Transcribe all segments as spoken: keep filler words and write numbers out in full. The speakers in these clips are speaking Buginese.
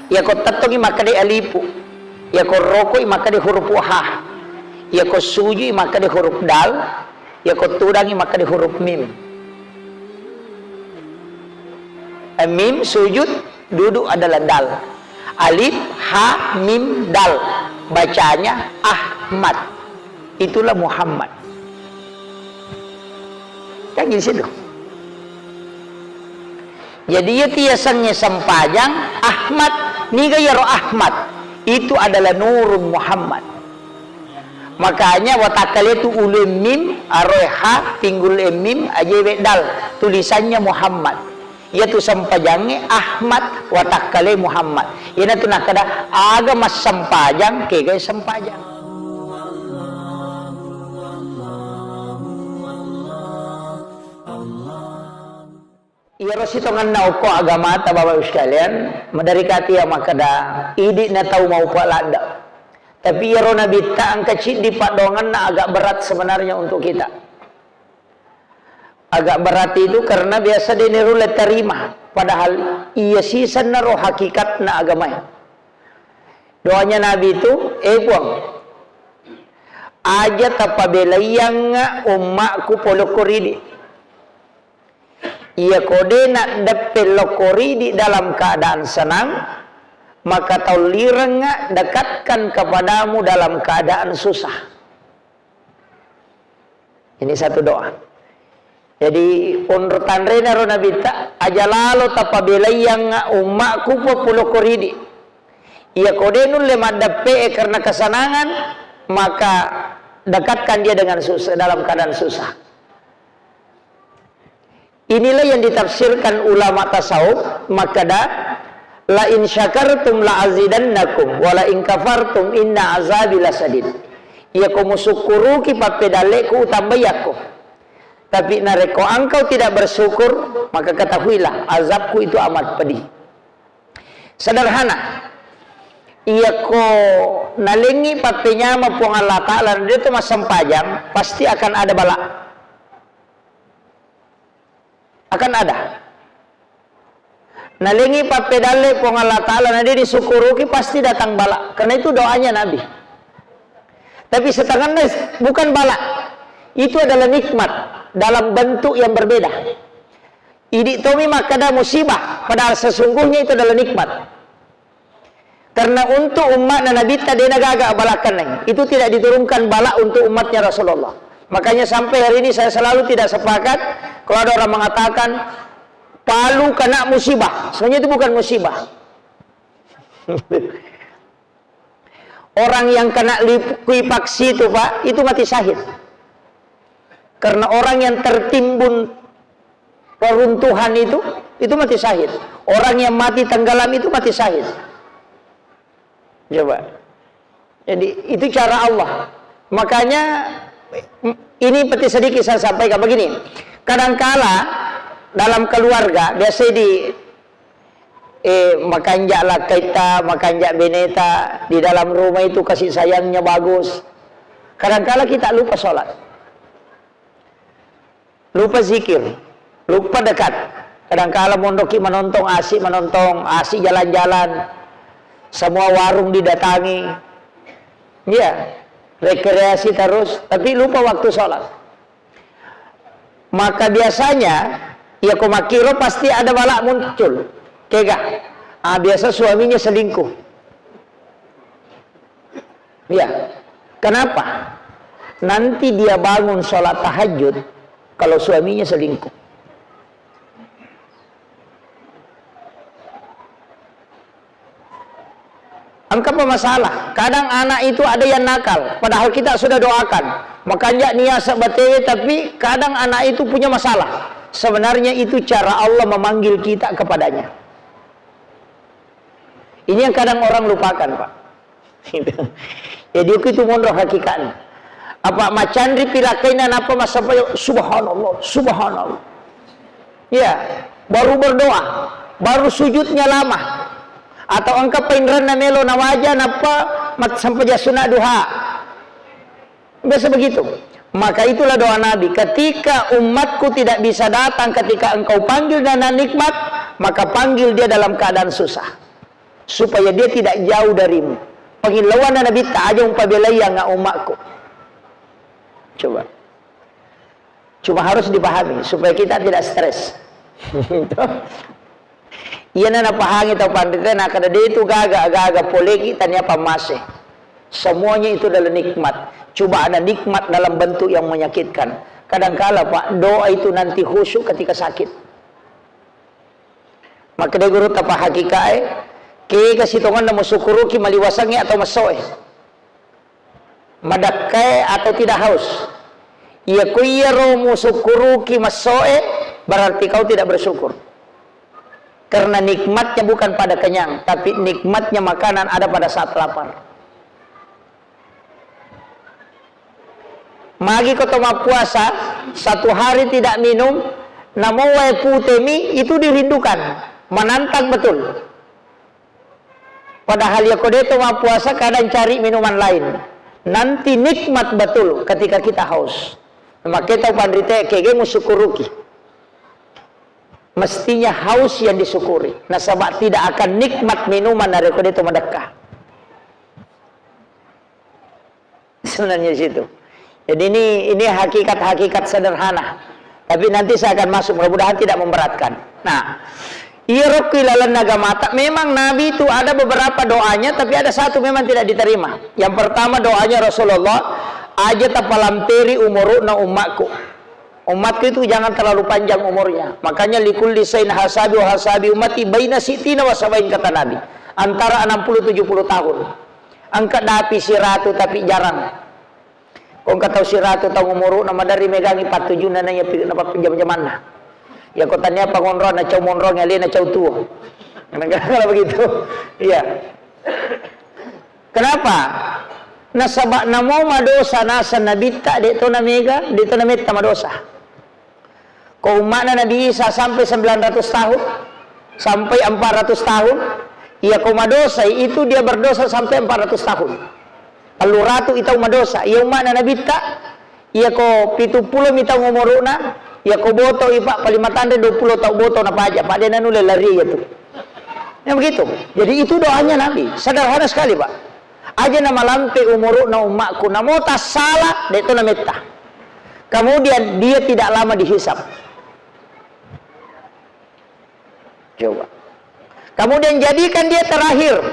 Iyako tettongi makkeda alifu. Iyako rokoi makkeda huruf ha. Iyako sujui makkeda huruf dal. Iyako tudangi makkeda huruf mim. Eh, mim sujud, duduk adalah dal. Alif, ha, mim, dal. Bacanya Ahmad. Itulah Muhammad. Kan di situ. Jadi, iya tiasengnge sempajang Ahmad, niga iyaro Ahmad? Itu adalah Nurun Muhammad. Makanya watakkale tu ulue mim, aroe ha, pinggul e mim, ajewe dal, tulisannya Muhammad. Iyatu sempajangnge Ahmad, watakkale Muhammad. Iyanatu nakkeda aga massempajang, kegai sempajang. Iyaro sitongenna okko agamata, Bapak Ibu sekalian, maderikati iya makkeda, idi'na tau maupa ladde. Tapi iyaro Nabitta engka ciddi paddoangenna agak berat sebenarnya untuk kita. Agak berat itu karena biasa de' nirulle tarima, padahal iya sisennaro hakikatna agamae. Doanya Nabi itu, "Eh Puang, aja tapabelaiangnga ummakku polokko ridi." Iyako de' naddeppe lokko ridi dalam keadaan senang, maka tollirengnga dekatkan kepadamu dalam keadaan susah. Ini satu doa. Jadi, onro tanrena ro Nabitta, aja lalo tapabelaiangnga ummakku polokko ridi. Iyako de' nulle maddeppe e karena kesenangan, maka dekatkan dia dengan susah, dalam keadaan susah. Inilah yang ditafsirkan ulama tasawuf, makkeda, "La in syakartum la azidannakum, wa la in kafartum inna azabi lasadid." Iyako musukkuruki pappedalleku, utambai yakko. Tapi narekko engkau tidak bersyukur, maka ketahuilah azabku itu amat pedih. Sederhana, iyako nalengngi pappenyama Puang Allah Ta'ala, na de' to massempajang, pasti akan ada bala. Akan ada. Nalengngi pappedalle Puang Allah Ta'ala, na de' disukkuruki, pasti datang bala. Karena itu doanya Nabi. Tapi setanganna bukan bala. Itu adalah nikmat dalam bentuk yang berbeda. Idi' tomi makkeda musibah, padahal sesungguhnya itu adalah nikmat. Karena untuk umma'na Nabitta de' nagaga bala kenneng. Itu tidak diturunkan bala untuk umatnya Rasulullah. Makanya sampai hari ini saya selalu tidak sepakat kalau ada orang mengatakan Palu kena musibah. Sebenarnya itu bukan musibah. Orang yang kena likuifaksi itu, Pak, itu mati syahid. Karena orang yang tertimbun reruntuhan itu, itu mati syahid. Orang yang mati tenggelam itu mati syahid. Coba. Jadi, itu cara Allah. Makanya, ini penting sedikit saya sampaikan begini. Kadangkala dalam keluarga, biasa di, eh, makanja' lakkaitta, makanja' beneta, di dalam rumah itu kasih sayangnya bagus. Kadangkala kita lupa sholat. Lupa zikir, lupa dekat. Kadangkala monroki manontong, asik manontong, asik jalan-jalan. Semua warung didatangi. Iya, rekreasi terus, tapi lupa waktu sholat. Maka biasanya, iya ko makkiro pasti ada bala muncul. Kega? Ah, biasa suaminya selingkuh. Iya. Kenapa? Nanti dia bangun sholat tahajud kalau suaminya selingkuh. Engka apa masalah? Kadang anak itu ada yang nakal, padahal kita sudah doakan. Makanja' niasa batewe, tapi kadang anak itu punya masalah. Sebenarnya itu cara Allah memanggil kita kepadanya. Ini yang kadang orang lupakan, Pak. Jadi, itu monro hakikatnya. Apa macanri pilakkaina, napa massappa, "Subhanallah, subhanallah." Ya, baru berdoa, baru sujudnya lama. Atau engka painranna melo nawaja, napa mat-, sampaja sunat duha. Biasa begitu. Maka itulah doa Nabi, "Ketika umatku tidak bisa datang ketika engkau panggil dan nikmat, maka panggil dia dalam keadaan susah." Supaya dia tidak jauh darimu. Pangillauanna Nabitta, aja umpabelai angnga ummakku. Coba. Cuma harus dipahami supaya kita tidak stres. Iyana napahangi tau panrita, nakkeda de tu gaga, gaga poleki tania pammase. Semuanya itu adalah nikmat. Coba ada nikmat dalam bentuk yang menyakitkan. Kadangkala, Pak, doa itu nanti khusyuk ketika sakit. Makkeda guru tapa hakikae, kega sitongenna musukkuruki maliwasangnge atau messoe. Madakkae atau tidak haus. Iya ku iyaro musukkuruki messoe, berarti kau tidak bersyukur. Karena nikmatnya bukan pada kenyang, tapi nikmatnya makanan ada pada saat lapar. Magi ko to mappuasa, satu hari tidak minum, namo wae pute mi, itu dirindukan, menantang betul. Padahal ya ko de to mappuasa, kadang cari minuman lain. Nanti nikmat betul ketika kita haus. Makanya tau panrite kege musyukuruki. Mestinya haus yang disyukuri. Nasaba tidak akan nikmat minuman narekko de to madekka. Sebenarnya di situ. Jadi ini, ini hakikat-hakikat sederhana. Tapi nanti saya akan masuk, mudah-mudahan tidak memberatkan. Nah, iya rokku ilalenna agamata, memang Nabi itu ada beberapa doanya, tapi ada satu memang tidak diterima. Yang pertama doanya Rasulullah, aja tapalamperi umuru'na ummakku. Umatku itu jangan terlalu panjang umurnya. Makanya likulli sain hasabi wa hasabi ummati baina sitina wa sabain, kata Nabi. Antara enam puluh tujuh puluh tahun. Engka dapi siratu tapi jarang. Ko engka tau siratu taung umuru'na, maderri megangi pattujunna naiya pi-, napajjam-jamanna. Ya ko tania pangonroanna cau monroangi alena cau tuo. Kadang-kadang begitu. Iya. Kenapa? Nasaba namo madosa naseng Nabitta, de to namega, de to nametta madosa. Ko umma'na Nabi Isa sampai sembilan ratus tahun, sampai empat ratus tahun, iya ko madosai itu dia berdosa sampai empat ratus tahun. Tellu ratu i tau madosa, iya umma'na Nabitta, iya ko pitu pulo mi taung umuru'na, iya ko boto i, Pak, paling matanre dua pulo tau boto napaja, Pak, de nanulle lari iya tu. Ya begitu. Jadi itu doanya Nabi, sederhana sekali, Pak. Aja namalampe umuru'na ummakku, namo tassala, de to nametta. Kemudian dia tidak lama dihisab. Coba. Kemudian jadikan dia terakhir.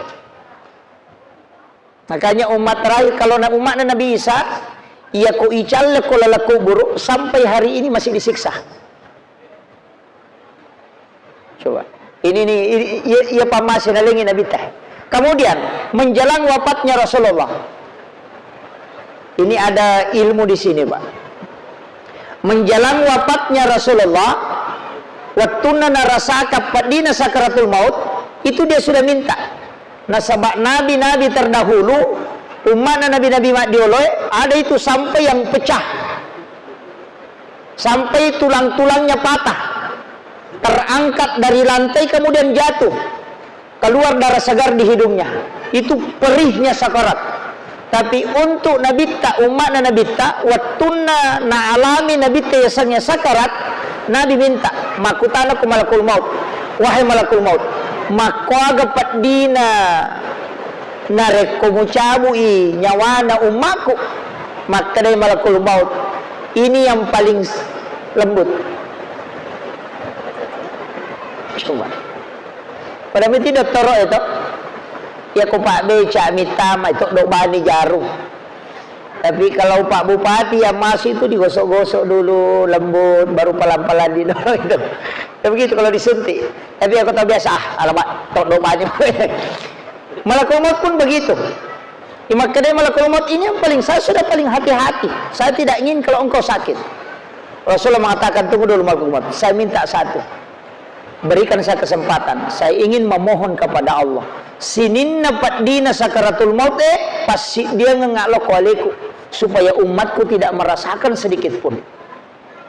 Makanya umat terakhir, kalau na-, umatnya Nabi Isa, iya ko icalle ko laleng kuburu, sampai hari ini masih disiksa. Coba. Ini nih, ini, iya, iya pammase nalengi Nabi teh. Kemudian, menjelang wafatnya Rasulullah. Ini ada ilmu di sini, Pak. Menjelang wafatnya Rasulullah, wattunna narasaka peddina sakaratul maut, itu dia sudah minta. Nasaba nabi-nabi terdahulu, umma'na nabi-nabi maddioloe, ada itu sampai yang pecah. Sampai tulang-tulangnya patah. Terangkat dari lantai kemudian jatuh. Keluar darah segar di hidungnya. Itu perihnya sakarat. Tapi untuk nabitta, umma'na nabitta, wattunna naalami nabitta yasengnge sakarat, Nabi minta, makkutana ku malakul maut, "Wahai malakul maut, makkuaga peddina narekko mucabu'i nyawana ummaku?" Makkedai malakul maut, "Ini yang paling s-, lembut." Coba. Pada miti dottoro itu, ya ku Pak Beca mitama itu do bani jarum. Tapi kalau Pak Bupati yang masuk itu digosok-gosok dulu, lembut, baru pelan-pelan didorong itu. Ya begitu kalau disuntik. Tapi aku tahu biasa, ah, alamak, tok do bani. Malakul maut pun begitu. Di Makkah dia malakul maut ini yang paling, saya sudah paling hati-hati. Saya tidak ingin kalau engkau sakit. Rasulullah mengatakan, "Tunggu dulu malakul maut. Saya minta satu. Berikan saya kesempatan. Saya ingin memohon kepada Allah. Sininna peddina sakaratul maut, eh, passiddiangeng lokko aleku. Supaya umatku tidak merasakan sedikit pun."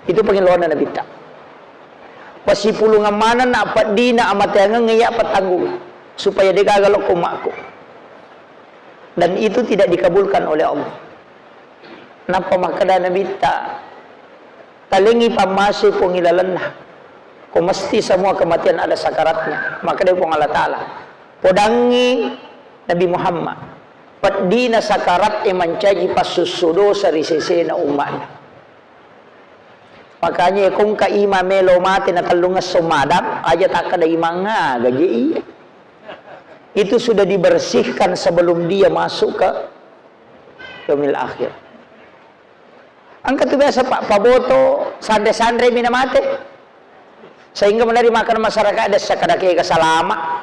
Itu pengiluanna Nabitta. Pasipulungan manenna peddina amateangeng iya pettanggung. Supaya degaga lokko umatku. Dan itu tidak dikabulkan oleh Allah. Nappa makkeda Nabitta, "Talengi pammase Puang ilalenna. Ko mesti semua kematian ada sakaratnya." Makkeda Puang Allah Ta'ala, Podangngi Nabi Muhammad, peddina sakarat e mancaji passussu dosa ri sesena umma'na. Makanya kongka imang melo mate na tellung esso madang, aja takkeda imang aga je iya. Itu sudah dibersihkan sebelum dia masuk ke yaumil akhir. Engka tu biasa, Pak, paboto, sanre-sanre mi na mate. Sehingga menari makan masyarakat ada sakada kega salama.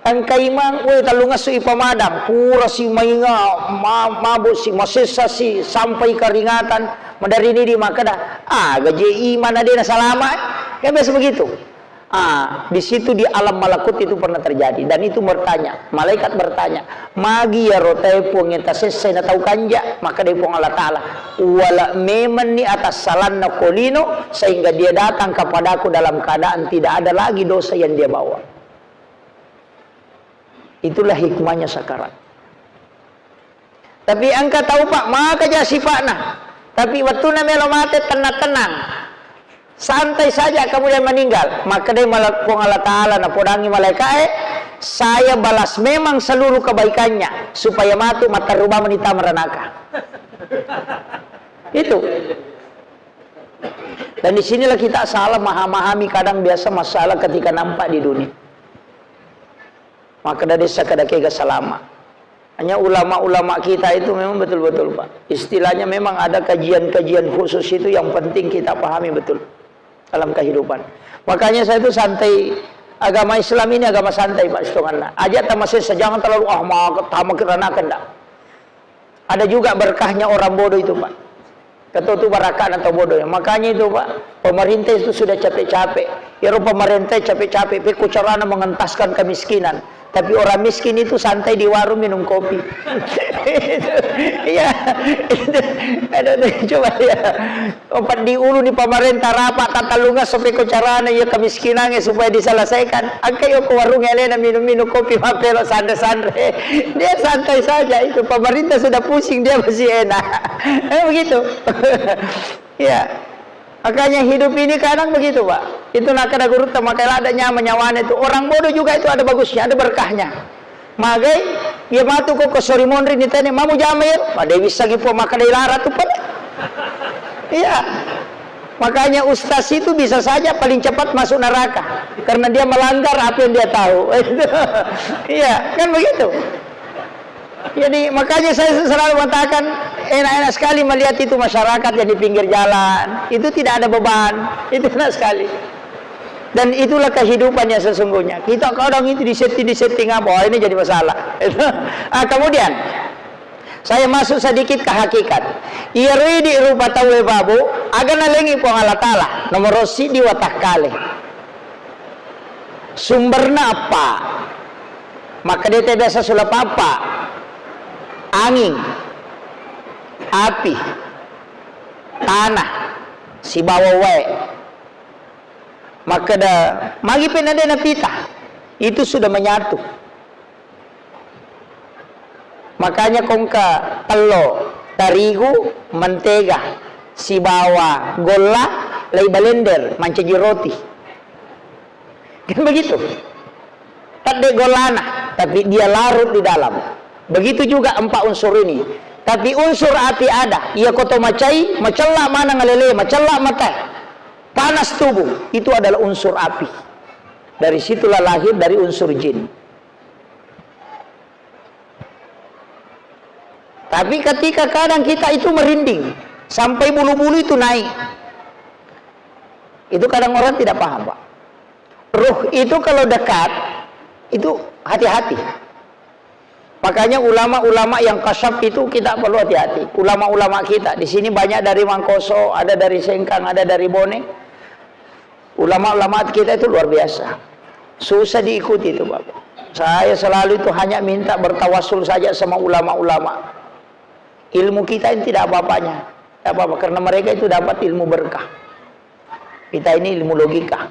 Engka imang, weh, tellung esso ipamadang, pura si mainga, ma-, mabuk si, masessa si, sampai keringatan, madari ni di makkeda, aga je imang na de na salama, eh? Kan biasa begitu. Ah, di situ di alam malakut itu pernah terjadi. Dan itu bertanya, malaikat bertanya, "Magi iyaro tae Puang e tasessai na tau kanja?" Maka dari Puang Allah Ta'ala, "Wala memenni atas salanna kolino, sehingga dia datang kepadaku dalam keadaan tidak ada lagi dosa yang dia bawa." Itulah hikmahnya sakarat. Tapi engka tau, Pak, maka ja sipa'na. Tapi wettuna melo mate, tenang-tenang. Santai saja, kemudian meninggal. Maka dia mala-, Puang Allah Ta'ala napodangi malaikae, "Saya balas memang seluruh kebaikannya, supaya matu matteru bamani tama ranaka." Itu. Dan disinilah kita salah maha-, mahami kadang biasa masalah ketika nampak di dunia. Maka dari sakada kega salama. Hanya ulama-ulama kita itu memang betul-betul, Pak. Istilahnya memang ada kajian-kajian khusus itu yang penting kita pahami betul dalam kehidupan. Makanya saya itu santai, agama Islam ini agama santai, Pak, setonganna. Aja tamasessa, jangan terlalu, "Ah, maka tamak kirana kenda." Ada juga berkahnya orang bodoh itu, Pak. Kata tu barakana tau bodoh ya. Makanya itu, Pak, pemerintah itu sudah capek-capek. Iyaro pemerintah capek-capek, pekko carana mengentaskan kemiskinan. Tapi orang miskin itu santai di warung minum kopi. Iya. Itu, ada deh, coba ya. Opat di ulu ni pemerintah rapat tatallunga supaya ko carana ya kemiskinannya supaya diselesaikan. Angka yo ko warung elena minum-minum kopi mapelo sanre-sanre. Dia santai saja itu. Pemerintah sudah pusing, dia masih enak. Eh, begitu. Ya. Makanya hidup ini kadang begitu, Pak. Itu nakada guru temakai lada nyawa nyawane itu. Orang bodoh juga itu ada bagusnya, ada berkahnya. Magai, iya matu ko, ko sori monri ni tene, mamu jama ya. Pada bisa ngipu maka dai lara tu pada. Iya. Makanya ustaz itu bisa saja paling cepat masuk neraka karena dia melanggar apa yang dia tahu. Iya, kan begitu. Jadi, makanya saya selalu mengatakan, enak-enak sekali melihat itu masyarakat yang di pinggir jalan. Itu tidak ada beban. Itu enak sekali. Dan itulah kehidupan yang sesungguhnya. Kita kadang itu disetting-disetting apa, "Oh, ini jadi masalah." Ah, kemudian, saya masuk sedikit ke hakikat. Iyaro idi rupa tauwe babu, aga nalengi Puang Allah Ta'ala. Nomor siji watakkale. Sumberna apa? Maka dia biasa sulap apa? Angin, api, tanah, sibawa wae. Makkeda, magi penna de napita? Itu sudah menyatu. Makanya kongka tello, tarigu, mentega, sibawa golla, lei balender, mancaji roti. Kan begitu. Tadde gollana, tapi dia larut di dalam. Begitu juga empat unsur ini. Tapi unsur api ada. Iya koto macai, macella maneng lele, macella mata. Panas tubuh, itu adalah unsur api. Dari situlah lahir dari unsur jin. Tapi ketika kadang kita itu merinding, sampai bulu-bulu itu naik. Itu kadang orang tidak paham, Pak. Ruh itu kalau dekat, itu hati-hati. Makanya ulama-ulama yang kasyaf itu kita perlu hati-hati. Ulama-ulama kita, di sini banyak dari Mangkoso, ada dari Sengkang, ada dari Bone. Ulama-ulama kita itu luar biasa. Susah diikuti itu, Bapak. Saya selalu itu hanya minta bertawasul saja sama ulama-ulama. Ilmu kita ini tidak apa-apanya. Tidak apa-apa, karena mereka itu dapat ilmu berkah. Kita ini ilmu logika.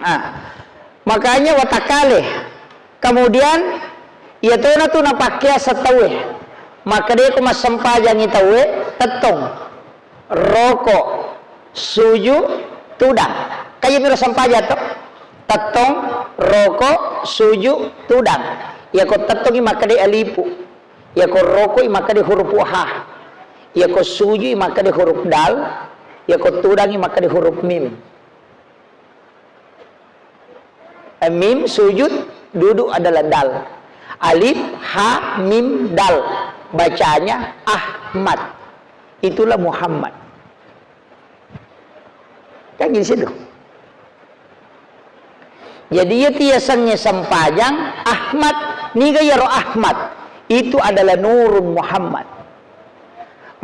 Nah, makanya watakale. Kemudian, iya tona tu napakkea setaue. Maka dia ku massempajangi taue, tettong, roko, suju, tudang. Kaya miro sempaja to. Tettong, roko, suju, tudang. Iyako tettongi makkeda alifu. Iyako rokoi makkeda huruf ha. Iyako sujui makkeda huruf dal. Iyako tudangi makkeda huruf mim. Eh, mim sujud, duduk adalah dal. Alif, ha, mim, dal. Bacanya Ahmad. Itulah Muhammad. Kan di situ. Jadi, iya tiasengnge sempajang Ahmad, niga iyaro Ahmad? Itu adalah Nurun Muhammad.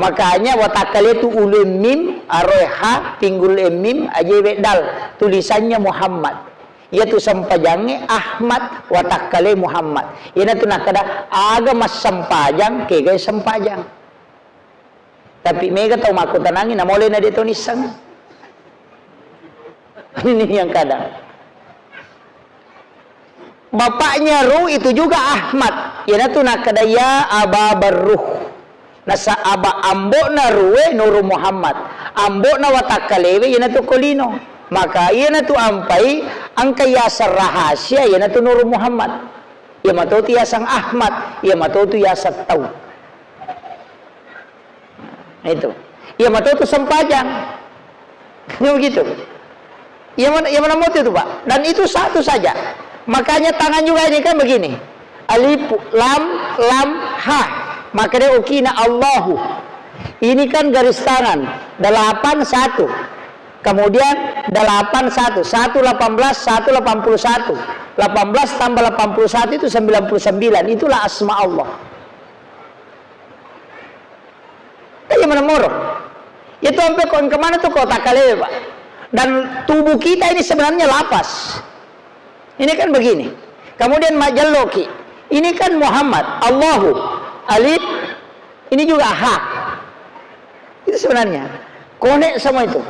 Makanya watakkale tu ulue mim, aroe ha, pinggul e mim, ajewe dal, tulisannya Muhammad. Iya tu sempajangnge Ahmad, watakkale Muhammad. Iyana tu nakkeda aga massempajang, kegai sempajang. Tapi mega tau makkutanangi, namole na de to nisseng. Ini yang kadang. Bapaknya Ruh itu juga Ahmad. Iyanatu nakkeda, "Ya Aba Barruh." Nasa aba ambo'na Ruwe Nuru Muhammad. Ambo'na watakkalewe iyanatu Kolino. Maka iyanatu ampai engka yaseng rahasia iyanatu Nuru Muhammad. Iya matotu yaseng Ahmad, iya matotu yaseng tau. Nah, itu. Iya matotu sempajang. Kan begitu. Iya mana, iya mana moto itu, Pak? Dan itu satu saja. Makanya tangan juga ini kan begini. Alif, lam, lam, ha. Makanya okina Allahu. Ini kan garis tangan. Delapan, satu. Kemudian delapan, satu. Satu, delapan belas, satu, delapan puluh satu. Delapan belas tambah delapan puluh satu itu sembilan puluh sembilan. Itulah asma Allah. Kan iya mana moro. Itu sampai kau kemana tuh kau tak kalewe, Pak. Dan tubuh kita ini sebenarnya lapas. Ini kan begini. Kemudian majalloki. Ini kan Muhammad, Allahu, Alif, ini juga ha. Itu sebenarnya. Konek semua itu.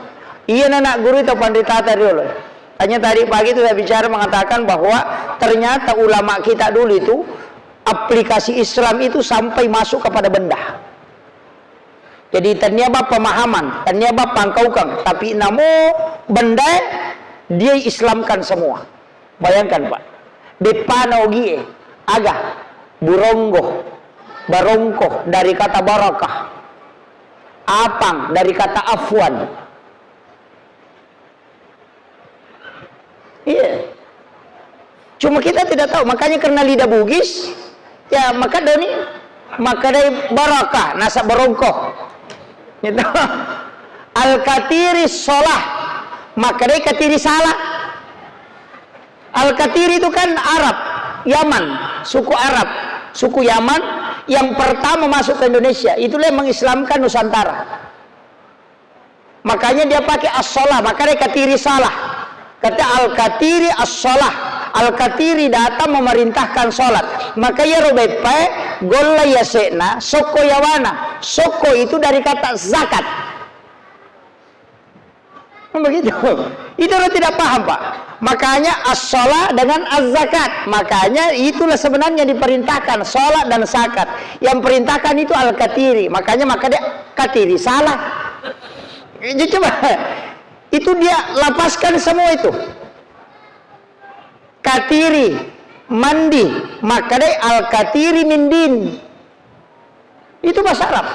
Iya anak guru itu pandita tadi dulu. Hanya tadi pagi itu saya bicara mengatakan bahwa ternyata ulama kita dulu itu aplikasi Islam itu sampai masuk kepada benda. Jadi, tennia bab pemahaman, tennia bab pangkaukeng, tapi namo benda dia Islamkan semua. Bayangkan, Pak, deppana ogie, aga, buronggo, barongko dari kata barakah, apang dari kata afwan. Iya. Cuma kita tidak tahu, makanya karena lidah Bugis, ya maka doni, maka dai baraka, nasa barongko. Gitu. Al-Katiri sholah, maka dai katiri salah. Al-Katiri itu kan Arab, Yaman, suku Arab, suku Yaman yang pertama masuk ke Indonesia, itulah yang mengislamkan Nusantara. Makanya dia pakai as-shalah, makanya katiri salah. Kata al-katiri as-shalah. Al-katiri datang memerintahkan salat. Maka iyaro beppae golla yase'na, sokko yawana. Sokko itu dari kata zakat. Kan begitu. Itu orang tidak paham, Pak. Makanya as-shalah dengan az-zakat. Makanya itulah sebenarnya diperintahkan salat dan zakat. Yang perintahkan itu al-katiri. Makanya maka dia katiri salah. Itu coba. Itu dia lapaskan semua itu. Katiri, mandi, makkedai al-katiri min din. Itu bahasa Arab.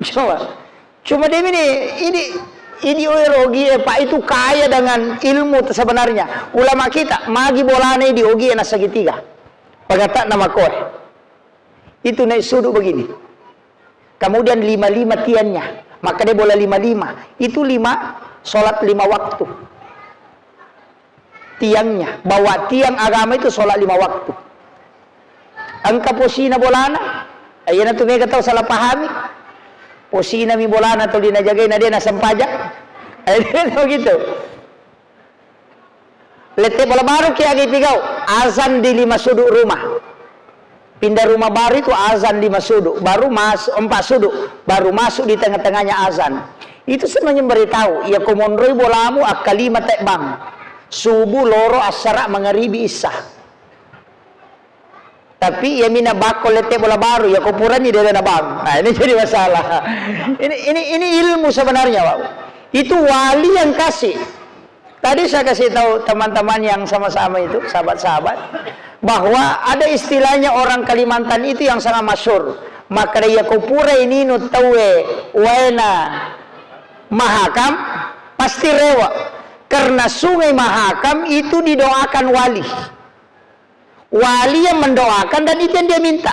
Coba. Cuma dia ini, ini, ini oi rogi, eh, Pak, itu kaya dengan ilmu sebenarnya. Ulama kita, magi bolana di ogi na segitiga. Pagata nama koe. Itu naik sudu begini. Kemudian lima-lima tiangnya. Maka dia bola lima-lima. Itu lima, sholat lima waktu. Tiangnya. Bahwa tiang agama itu sholat lima waktu. Engka posina bolana. Ayyana tu mega tau salah pahami. Posina mi bolana tuli najagai na dia na sempajang. Ayyana gitu. Lette bola baru ki agi pigau, azan di lima suduk rumah. Pindah rumah baru itu azan lima suduk, baru masuk empat suduk, baru masuk di tengah-tengahnya azan. Itu sebenarnya memberitahu, ya ko monroi bolamu akkalima tebbang. Subuh, loro, asara, mangaribi, isya. Tapi iya mina bakko lette bola baru, ya ko purani dia na bang. Nah, ini jadi masalah. Ini, ini, ini ilmu sebenarnya, Pak. Itu wali yang kasih. Tadi saya kasih tahu teman-teman yang sama-sama itu, sahabat-sahabat, bahwa ada istilahnya orang Kalimantan itu yang sangat masyhur. Makkeda iya ko pura ininung tauwe waena Mahakam, pasti rewe. Karena Sungai Mahakam itu didoakan wali. Wali yang mendoakan dan itu yang dia minta.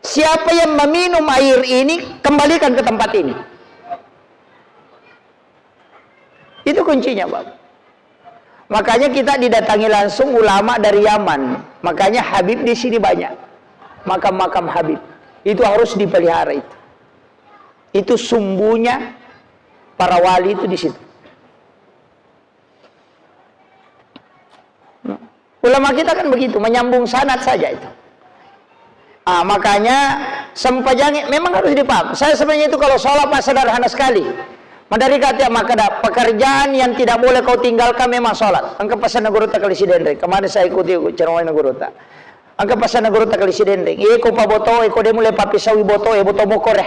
Siapa yang meminum air ini, kembalikan ke tempat ini. Itu kuncinya, Bapak. Makanya kita didatangi langsung ulama dari Yaman. Makanya Habib di sini banyak. Makam-makam Habib. Itu harus dipelihara itu. Itu sumbunya para wali itu di situ. Ulama kita kan begitu, menyambung sanad saja itu. Ah, makanya sempajangi memang harus dipaham. Saya sebenarnya itu kalau sholat, Pak, sederhana sekali. Madari kata makkeda, pekerjaan yang tidak boleh kau tinggalkan memang sholat. Engka pesanna gurutta Kali Sidenreng. Kemarin saya ikuti ceramahnya gurutta. Engka pesanna gurutta Kali Sidenreng. Iya, ko paboto, ko de mulle papisaui boto, boto mokore.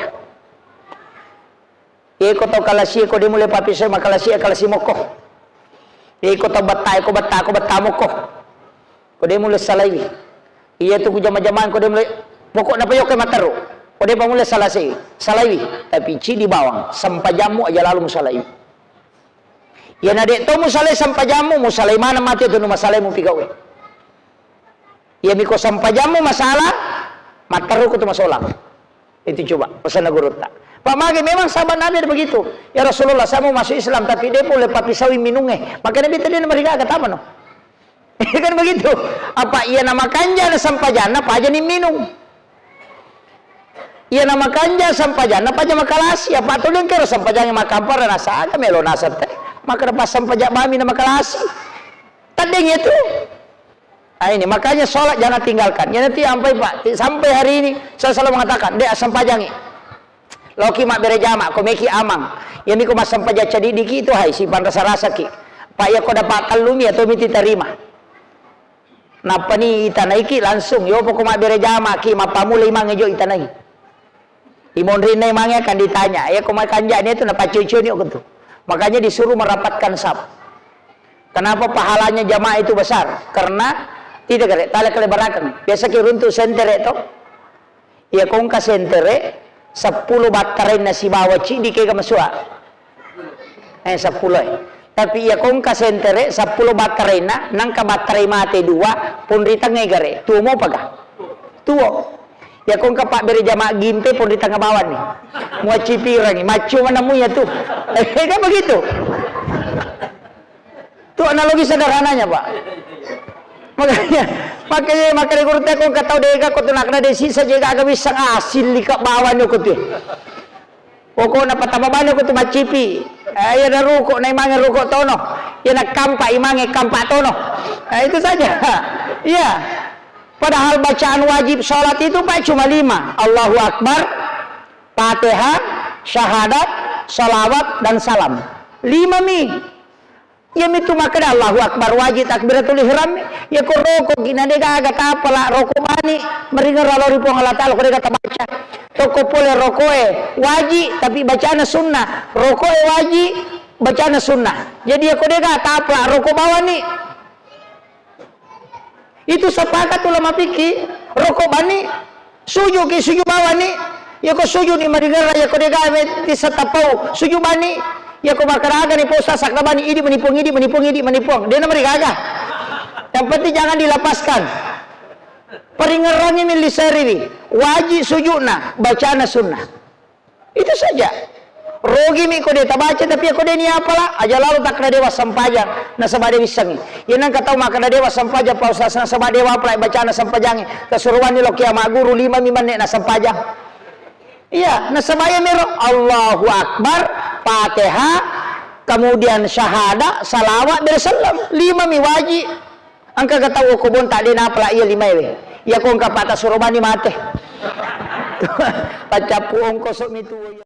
Iko tau kalasi, ko de mulle papisoi makalasi, kalasi mokko. Iko tau betta, ko betta, ko betta mokko. Ko de mulle salaiwi. Iya tu ku jama-jamang, ko de mulle, pokokna pa yokka matteru. Ko de pa mulle salasai, salaiwi. Tapi cidi bawang, sempajammu aja lalu musalaiwi. Iya na de to musalai sempajammu, musalai maneng mate tu nu masalai mupigawe. Iya miko sempajammu masalah, matteru ko tu masolang. Itu coba pesanna gurutta. Pak mage memang sahabat Nabi ada begitu. Ya Rasulullah, saya mau masuk Islam tapi de mulle papisaui minungnge. Maka Nabi tadi namarigaga tamano. Kan begitu. Apa iya na makanja na sempajanna paja ni minung. Iya na makanja sempajanna paja makalasi. Apa tu lengkero sempajanna makampara nasaga melo nasate. Maka dapat sempajak bami na makalasi. Tadeng itu. Ah, ini makanya sholat jangan tinggalkan. Ya nanti sampai Pak, sampai hari ini saya selalu mengatakan, dek, asam pajangi. Loki mabbere jama, ko meki amang. Ya miko massempajang cedidiki itu hai, sipan rasa-rasa ki. Pak ya ko dapat tellumi atau miti terima. Napani itanaiki langsung, yo poko mabbere jama ki, mappamula imang jo itanai. Imonrinna imangnge akan ditanya, ya ko makanja'ni itu napaccoi-coini okko tu. Makanya disuruh merapatkan saf. Kenapa pahalanya jamaah itu besar? Karena tidak kare, tala kelebarakeng. Biasa ki runtu sentere to. Iya ko engka sentere seppulo battarainna sibawa cidi kega masua. Eh, seppulo e. Tapi iya ko engka sentere seppulo battarainna, nangka battarai mate dua, pun ri tengnga gare. Tuo mopaga? Tuo. Ya ko engka pabbere jama gimpe pun ri tengnga bawanni. Muaccipirangi, maccu manammu ya tu. Eh, kan begitu. Tu analogi sederhananya, Pak. Makanya, makanya, makanya guru teko engka tau dega ko tu nakna de sisa jega aga bisa ngasil lika bawanni ko tu. Pokokna patama bane ko tu maccipi. Eh, iya na ruko, na imange ruko tono. Iya na kampa, imange kampa tono. Eh, itu saja. Iya. Padahal bacaan wajib sholat itu, Pak, cuma lima. Allahu Akbar, Fatihah, syahadat, salawat, dan salam. Lima mi. Iya mitu makkeda Allahu Akbar wajib takbiratul ihram. Iya ko roko ki na de gaga tapala roko bani. Maringera lao ri Puang Allah Taala ko de gaga tabaca. Tokko pole rokoe wajib tapi bacana sunnah. Rokoe wajib, bacana sunnah. Jadi iya ko de gaga tapala roko bawani. Itu sepakat ulama fikih, roko bani, suju ki, suju bawani, ya ko suju ni maringera, ya ko de gaga tisa tapau, suju bani, ya ko makkaraga ni posa sakka bani, idi menipuang, idi menipuang, idi menipuang. De na marigaga. Yang penting jangan dilepaskan. Paringerangi milli seriwi, wajib sujudna, bacana sunnah. Itu saja. Rogi mi ko de tabaca, tapi ko de ni apala, aja lalo takkeda dewa sempajang, nasaba de wissengi. Iya nangka tau makkeda dewa sempajang, Pak Ustaz, nasaba dewa apala bacana sempajangi. Tasuruanni lo kiamat guru lima mi menne na sempajang. Iya, nasaba iya mero Allahu Akbar, Fatihah, kemudian syahadat, salawat, bersallam. Lima mi wajib. Engka ga tau ko bonta de napala iya limae we. Iya ko engka pata surobani mate. Paccappu ongkoso mi tuwo iya.